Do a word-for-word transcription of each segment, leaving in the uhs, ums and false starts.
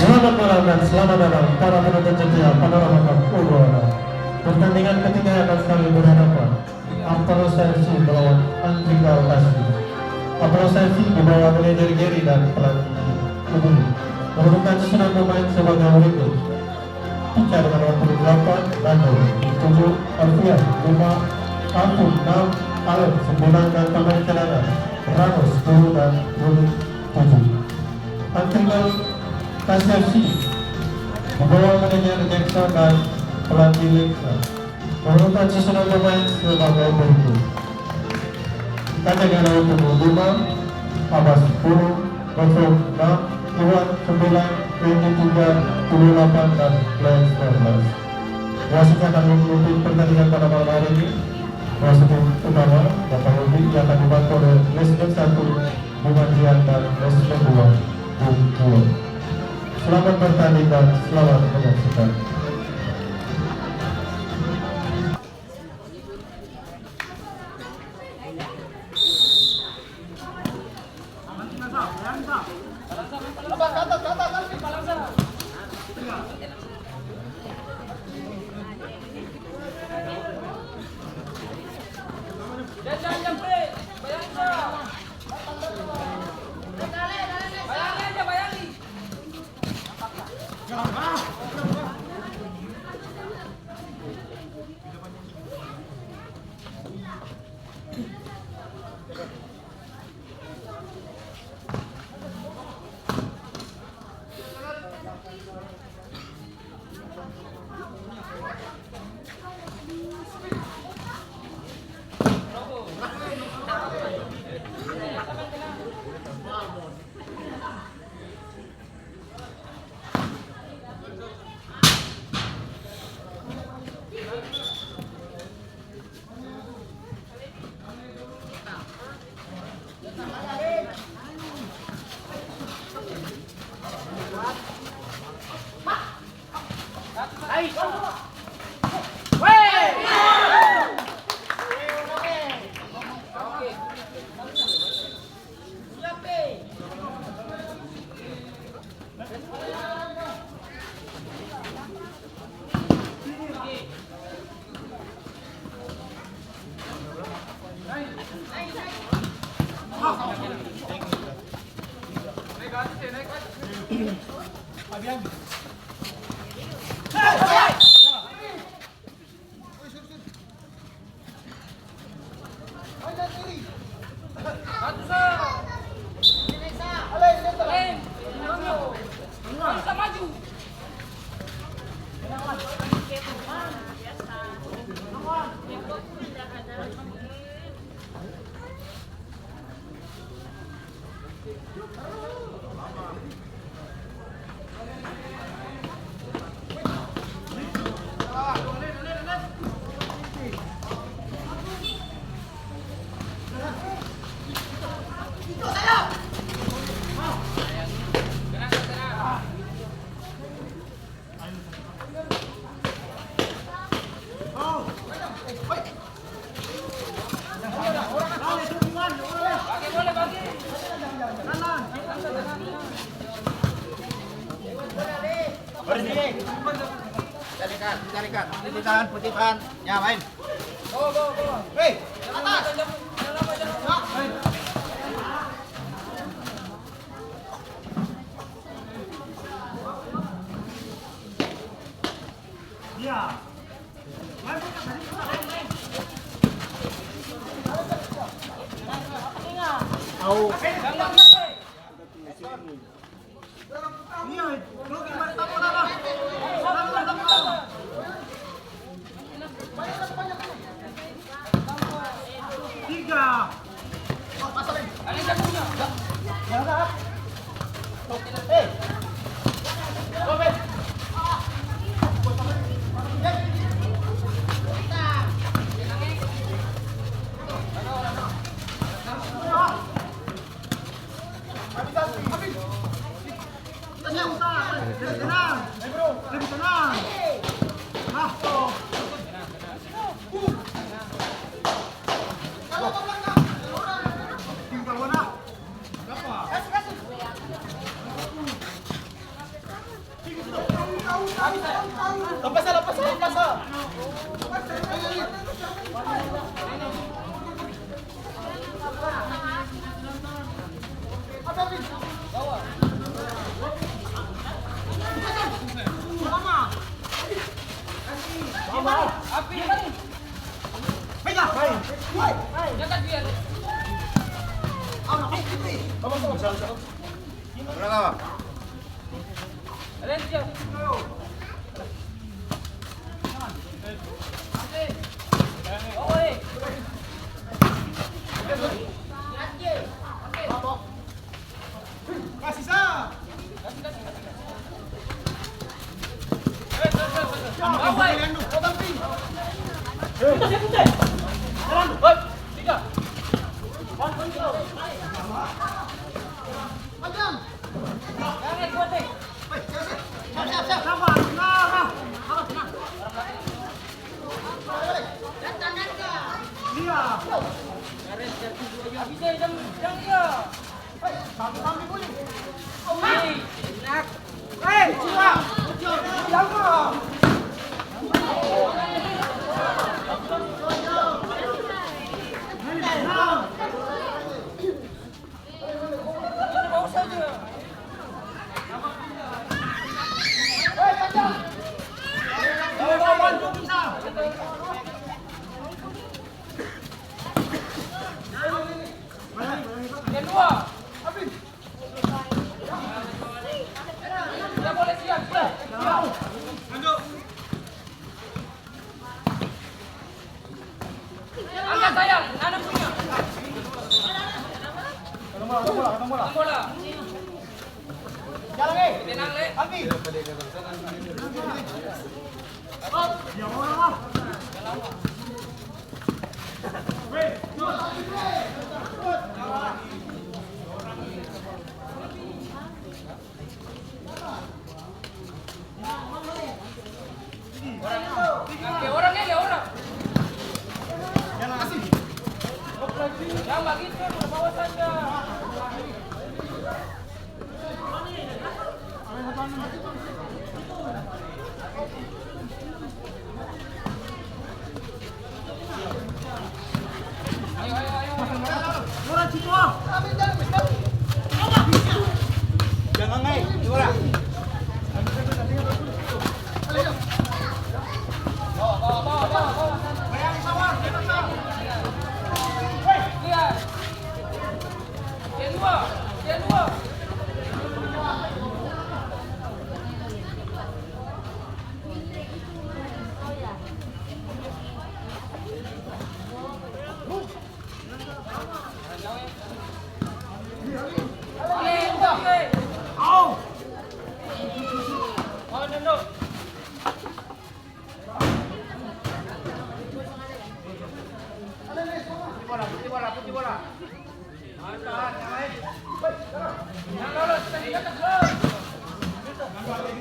Selamat malam dan selamat datang para penonton setia Panorama Cup U dua puluh enam. Pertandingan ketiga yang akan kami berhadapan, Artoros F C melawan Antrigal Tasik. Artoros F C dibawa manajer Gary dan pelatih Ubuli. Menurunkan susunan pemain sebagai berikut. Tiga dengan nomor punggung delapan, Nando. Tujuh, Alfian. Lima, Alvin. Enam, Alen. Sembilan dan pemain cadangan, Rano, sepuluh, dan Ruli, tujuh. Antrigal Tasik F C dibawa manajer Jackson dan pelatih Lexna. Menurunkan susunan pemain sebagai berikut. Kaca gana untuk lima, Abbas sepuluh, Gofro enam, Iwan sembilan, Randy tiga, Tulu delapan, dan Lens dua belas. Wasit yang akan memimpin pertandingan pada malam hari ini, wasit utama, Bapak Yogi, yang akan dibantu oleh Lesmen satu, Bung Adrian, dan Lesmen dua, Bung Tio. Selamat bertanding dan selamat menyaksikan. Cari ikan, cari ikan. Putih tahan, putih tahan. Ya, main. Hei, atas. Tiga. Angkat sayang, nanam punya. Tenang, Le. Orang, orang, orang. Yang bagitu, bawa saja.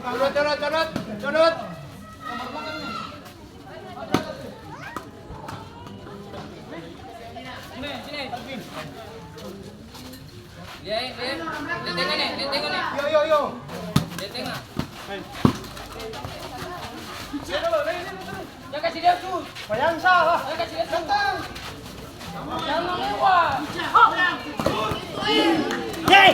Turun, turun, turun, turun. Sini, sini. Lia, lia. Lia tenga ni, lia tenga ni. Yo, yo, yo. Lia tenga. Jang kasi dia su. Bayangsa. Jang kasi dia su. Datang. Jang lewat. Hei.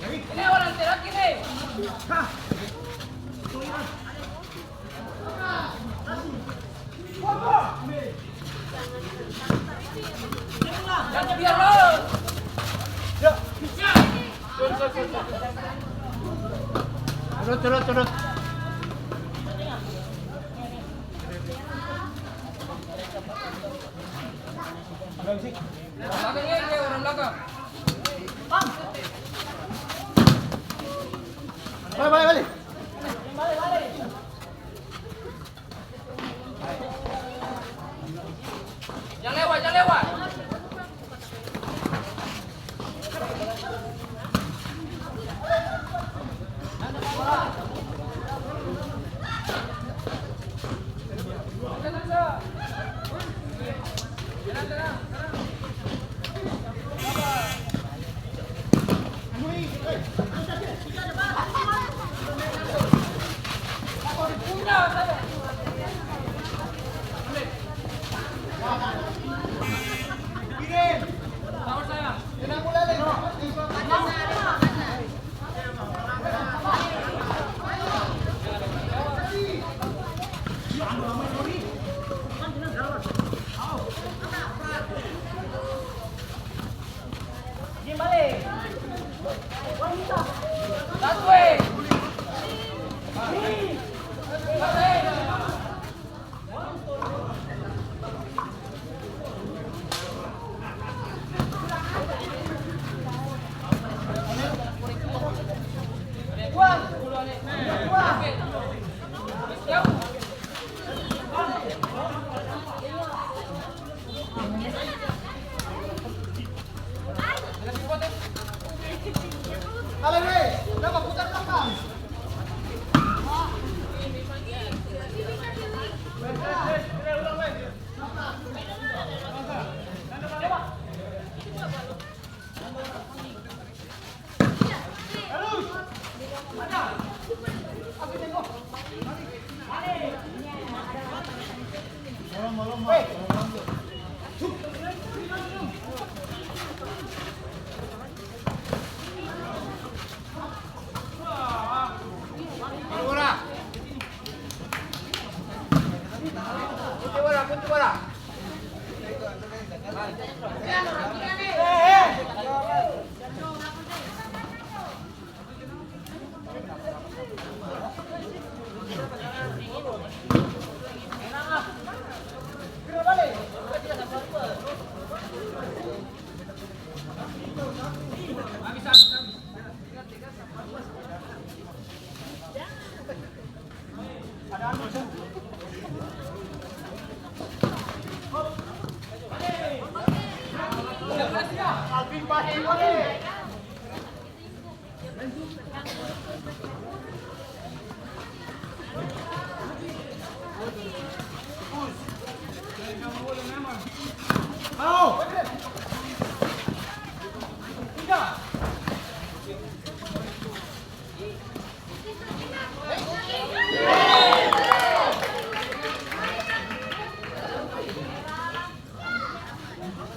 Ini orang terakhir nih. Turun, turun, turun. Belakang ya, ya, orang belakang.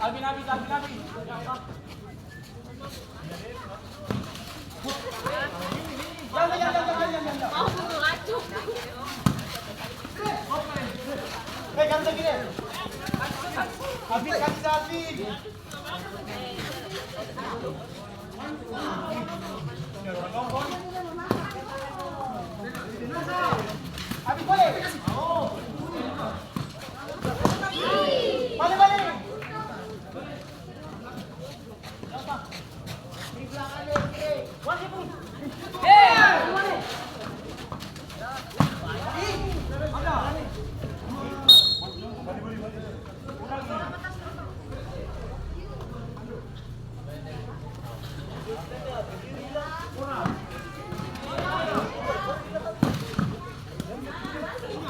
Alvin habis, Alvin habis.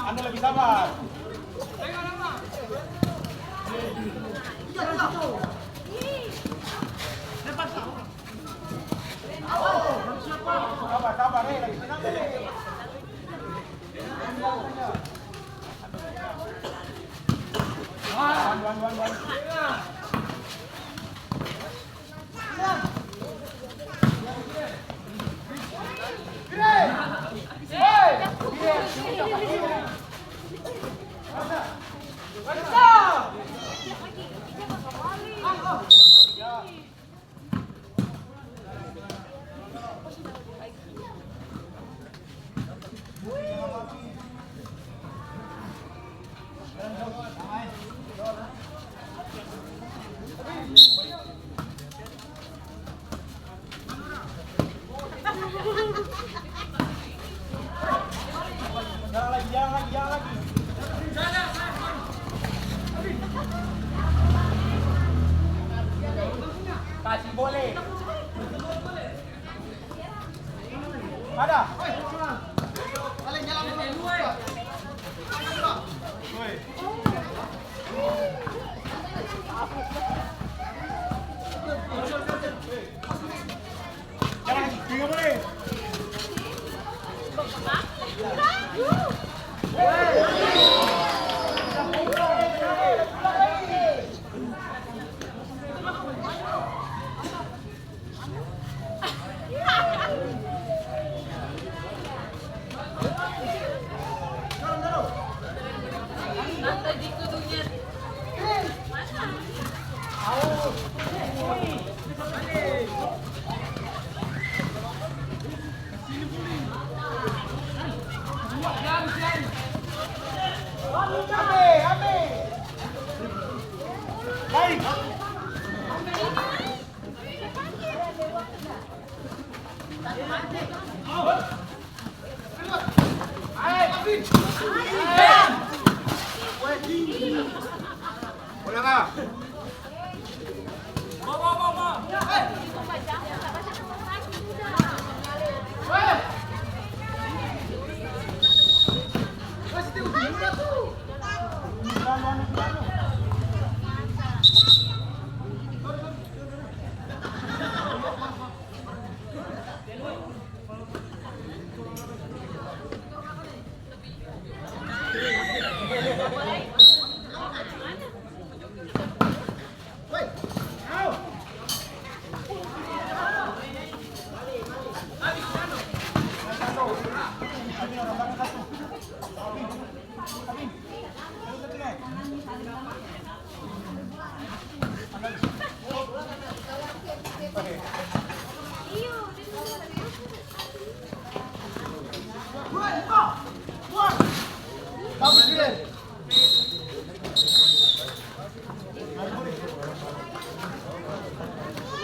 Anda lebih sabar. Sabar, sabar, eh, lagi tenang, eh. Wan, wan, wan, wan. Jalan lagi, jalan lagi, jalan lagi. Kasih boleh. Ada. Woi. Jalan lagi,